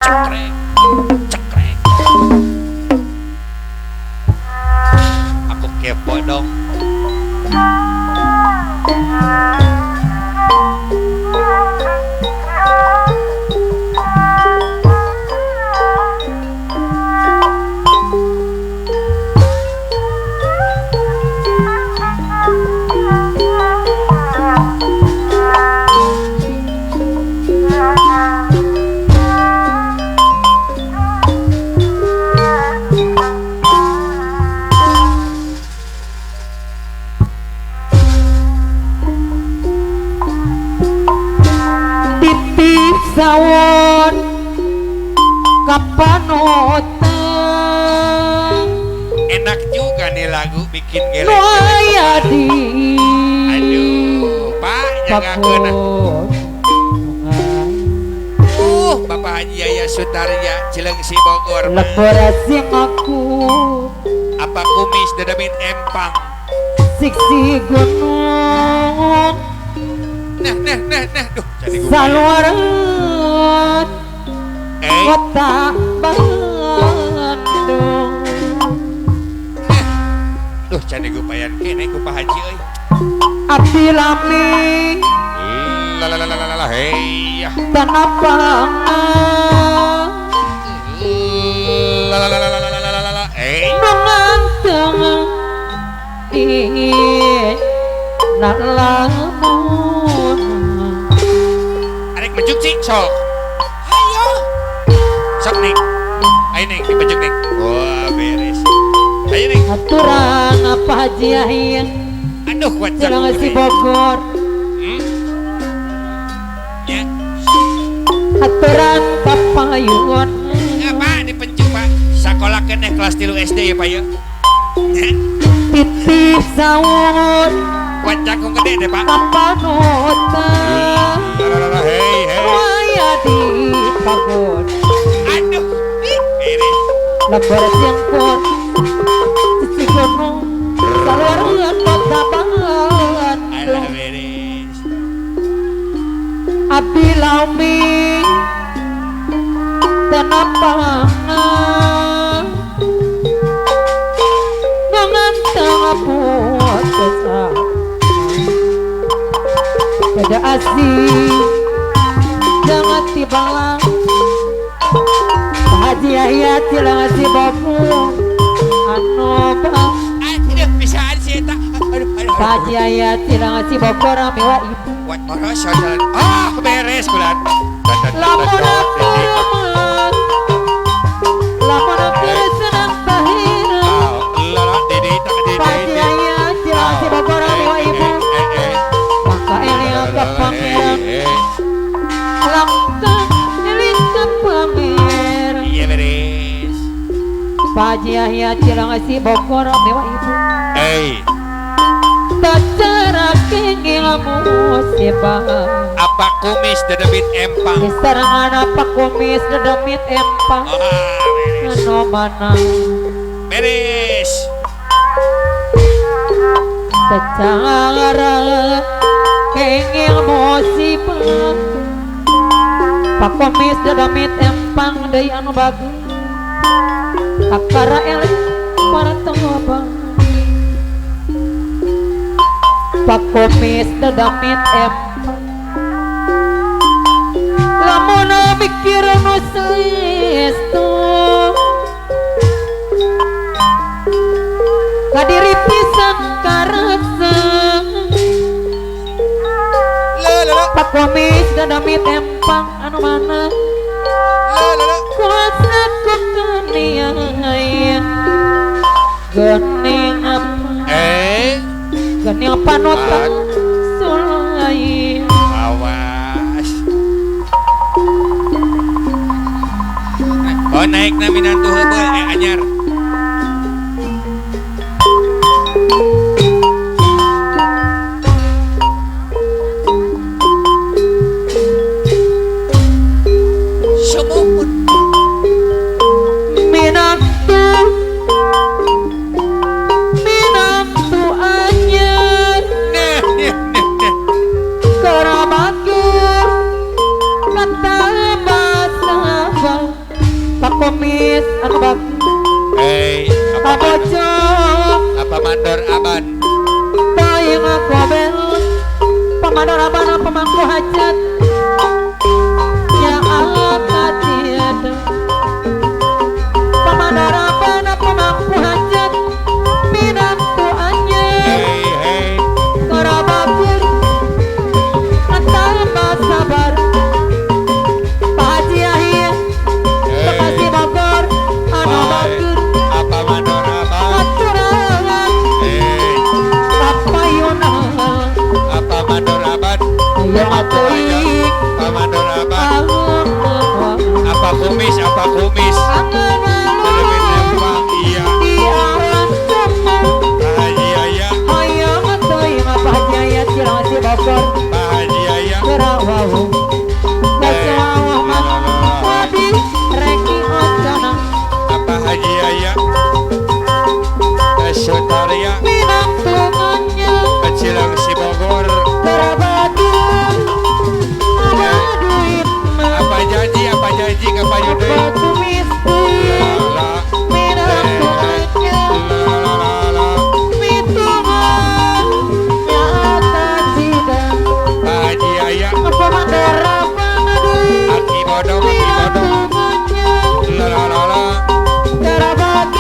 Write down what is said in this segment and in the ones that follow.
Cekrek. Cekrek. Aku kepo dong. Sawon kapanutan. Enak juga nih lagu bikin geleng-geleng. Aduh, Pak, jangan kena. Bapak Haji Yaya Sutarya Cileungsi Bogor. Leporasi aku. Apa kumis dedemit empang. Siksi gunung. Nah, nah, nah, nah, duh, jadi gue saluran kota Bandung. Nah, duh, jadi gue payan kene ku Pak Haji euy. Abdi lami. La la la la la, hei. Tanah pangan. La la la la la la la la, eh. Nanganteng ih, nak lamun. Arek mejuk cik sok. Ayo. Sok nih. Ayo nih dipejuk nih. Wah, beres. Ayo nih. Aturan apa Haji Yahya? Aduh, kuat Cileungsi Bogor. Ya. Aturan papayun. Ya, Pak, dipencuk, Pak. Sakola keneh kelas 3 SD ya, Pak ya. Titip sawon. Kuat cangkung gede deh, Pak. Kapanutan. Hei, hei. Waya di pagon. Aduh, beres. Lebar jengkot. Sisi gunung. Saluran kota Bandung. Alah beres. Abdi laumi. Tenapangan. Nganteng putus. Ada asing jangan tibalang. Haji Yahya Cileungsi Bogor anu bang. Aduh, bisaan sih eta. Aduh, aduh. Haji Yahya Cileungsi Bogor mewah ibu. Wat moros jalan. Ah, beres kulan. Lamun aku lamun aku senang tahir. Haji Yahya Cileungsi Bogor mewah ibu. Maka eling ke pangeran. Langkah eling ke pangeran. Iya beres. Pak Haji Yahya Cileungsi Bogor mewah ibu. Eh. Tacara kenging musibah. Apa kumis dedemit empang. Serangan apa kumis dedemit empang. Ah, beres. Anu mana. Beres. Secara kenging musibah. Pak kumis dedemit empang deui anu bagus. Akara eling para tengobang. Pak kumis dedemit empang. Lamun mikir nu saestu. Kadiri pisan karasa. Pak kumis dedemit empang anu mana. Kuasa ku kaniaya. Gening apa? Gening panutan sulai. Awas. Oh, naik na minantu heubeul anyar. Sumupun. Minantu, minantu anyar. Nah, nah, nah. Kerabatku kata basah. Kumis apa kumis? David Empang iya. Pak Haji Yaya. Pak Haji Yaya Cilengsi Bogor. Pak Haji Yaya. Apa Haji Yaya? Sutaria. Cilengsi Bogor. Apa janji, apa janji, apa yudai? Pak Haji Yaya. Aki bodong, aki bodong. La la la la.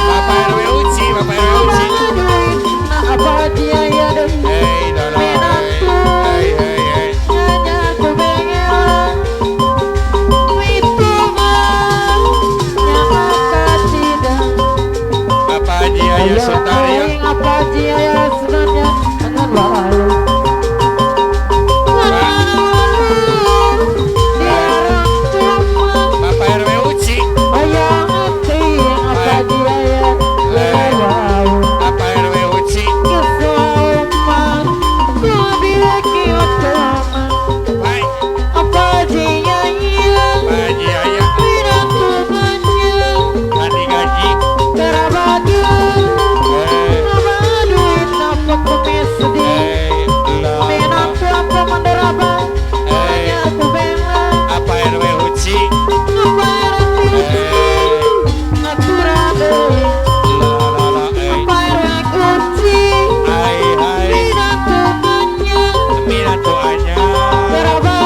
Bapak RW Uci, Bapak RW Uci. Hey, la la, hey, hey, hey. Bapak Haji Yaya Sutaria. Bapak RW Uci. Bapak RW Uci. Baik. Pak Haji Yaya. Tadi gaji. Apa RW Uci? La la la, hai hai. Minatuannya. La la la,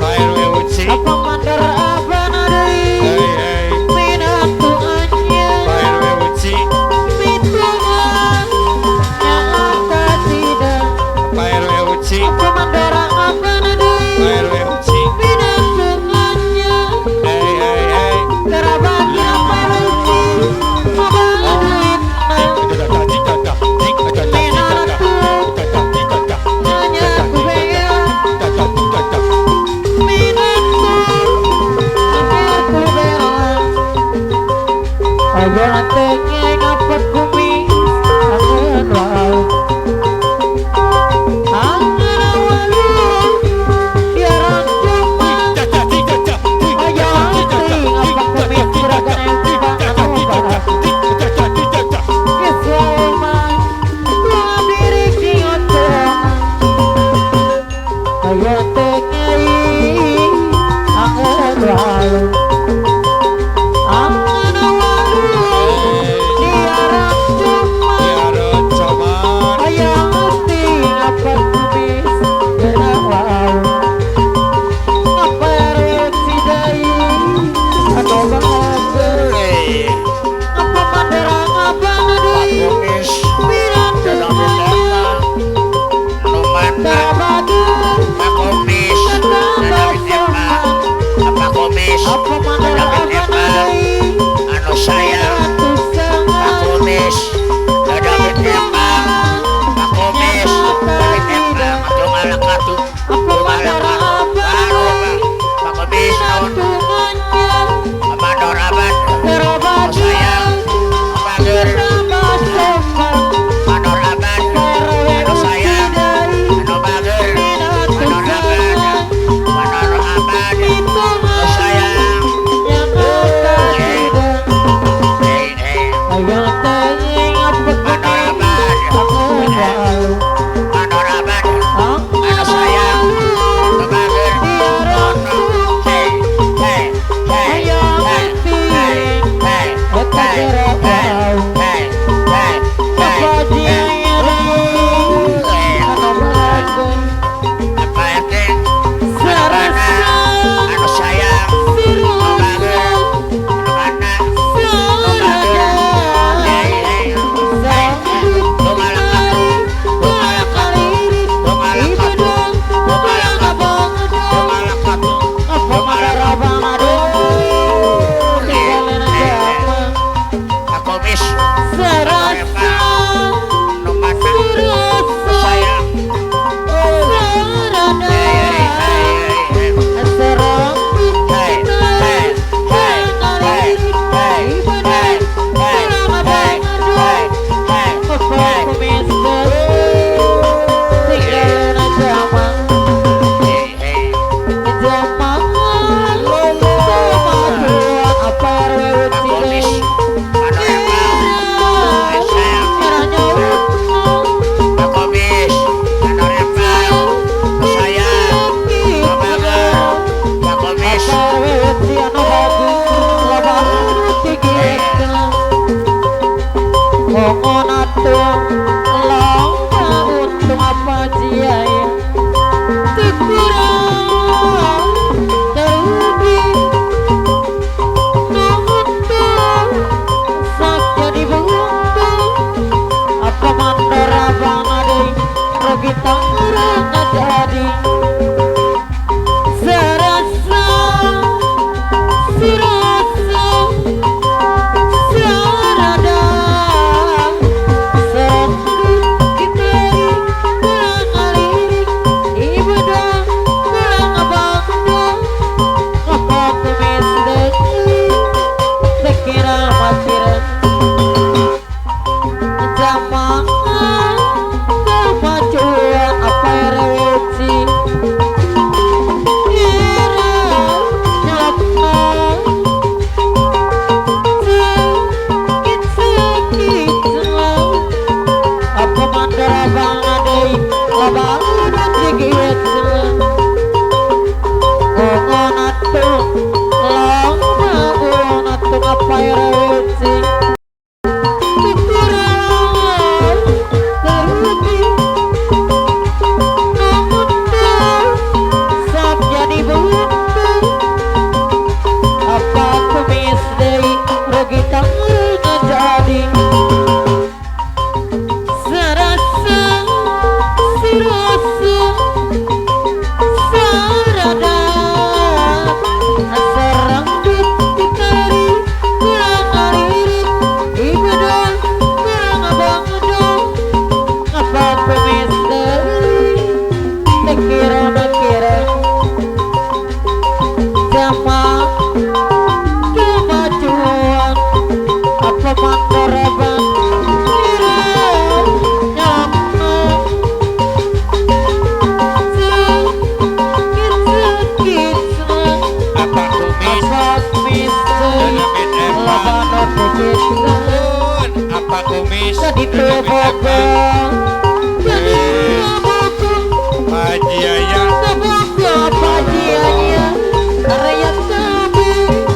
Pak RW Uci. Hey hey. Pak RW Uci. Pak RW Uci. Pak RW Uci. Hey hey hey. Kaditu boga Kaditu boga Haji Yaya Boga Haji Yaya Area kabe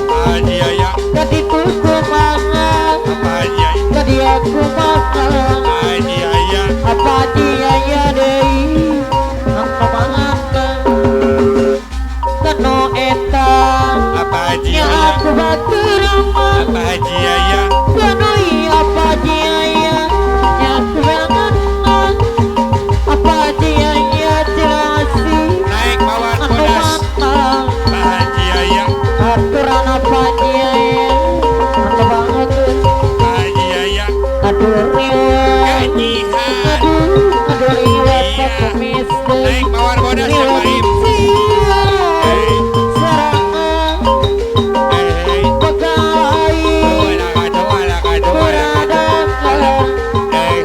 Haji Yaya Kaditu kumaha Haji Yaya Kadia kumaha Haji Yaya Apa Haji Yaya deui Apa mangga Kano eta Apa Haji Nya Yaya aku batur mah Apa Haji Yaya Kano apa Haji Yaya Nya aku banget Apa Haji Yaya cilasi Naik mawar Anu bodas mangga Pak Haji Yaya Aturan apa Haji Yaya Anu banget Pak Haji Yaya Aduh riwet Gajihan Aduh aduh riwet Iya. kumis deui Naik mawar bodas ya Pak Im Riwet Serangan Eh Pegalai Beradakan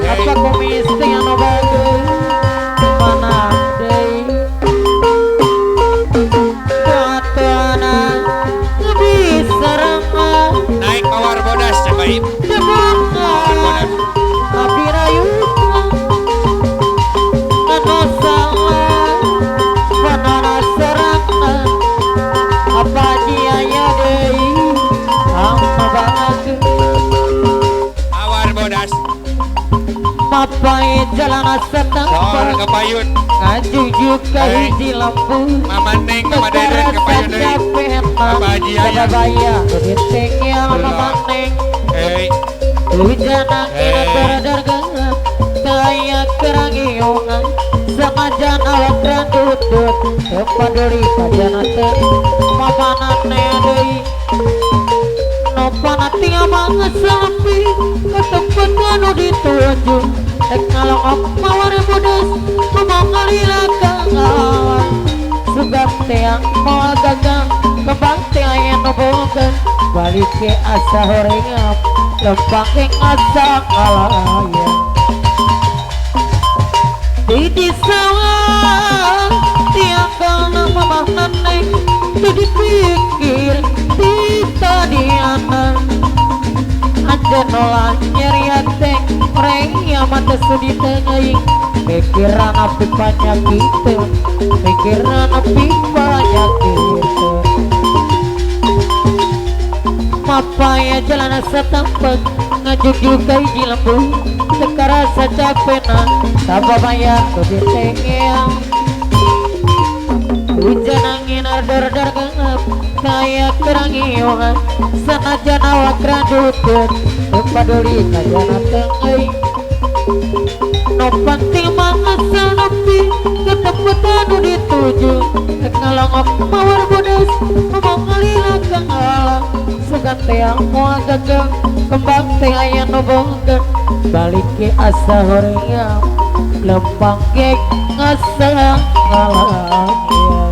Apa kumis dengan bagus Mana deui Katana Lebih serangan Naik mawar bodas ya Pak Im Debukan Abdi rayukan Kano salah Panana serangan Apa jiaya deui Apa banget Mawar bodas Mapai jalan Sor setempat kepayun Ngajujuk ka Hei. hiji lembu Mama Neng Mama Deden kepayun deui Apa Haji Yaya Sababaya Ditinggal Mama Neng Hei Hujan angin Hei. beredar gelap Kaya kerangiungan Samajan awak randutut Kepaduli kajana teu Mamanane deui Nopana tiang sapi Ketempat anu dituju Rek ngalongok mawar bodas Ngomong ngalila kangawan Sugan teang moal gagang Kembang teh aya nu boga Balik ke asa hoream Lempang ke asa ngalayan Di sawah tiang kana mamah neng Teu dipikir ti tadiana Anjeun nolah nyeri hate Reng mah teu sudi teu Mikiran api panyakit Mikiran api panyakit Mapaya jalan setempat Ngajujuk ka hiji lembu Teu karasa capena Sababaya ku ditengel Hujan angin ardor-dor gelap Kaya kerangiungan Sanajan awak randutut Teu paduli kajana teu No penting mah asal nepi Ke tempat anu dituju Rek ngalongok mawar bodas Ngomong ngalila ka ngalang Sugan teang moal gagang Kembang teh aya nu boga Balik ke asa hoream Lempang ge ngasa ngalang.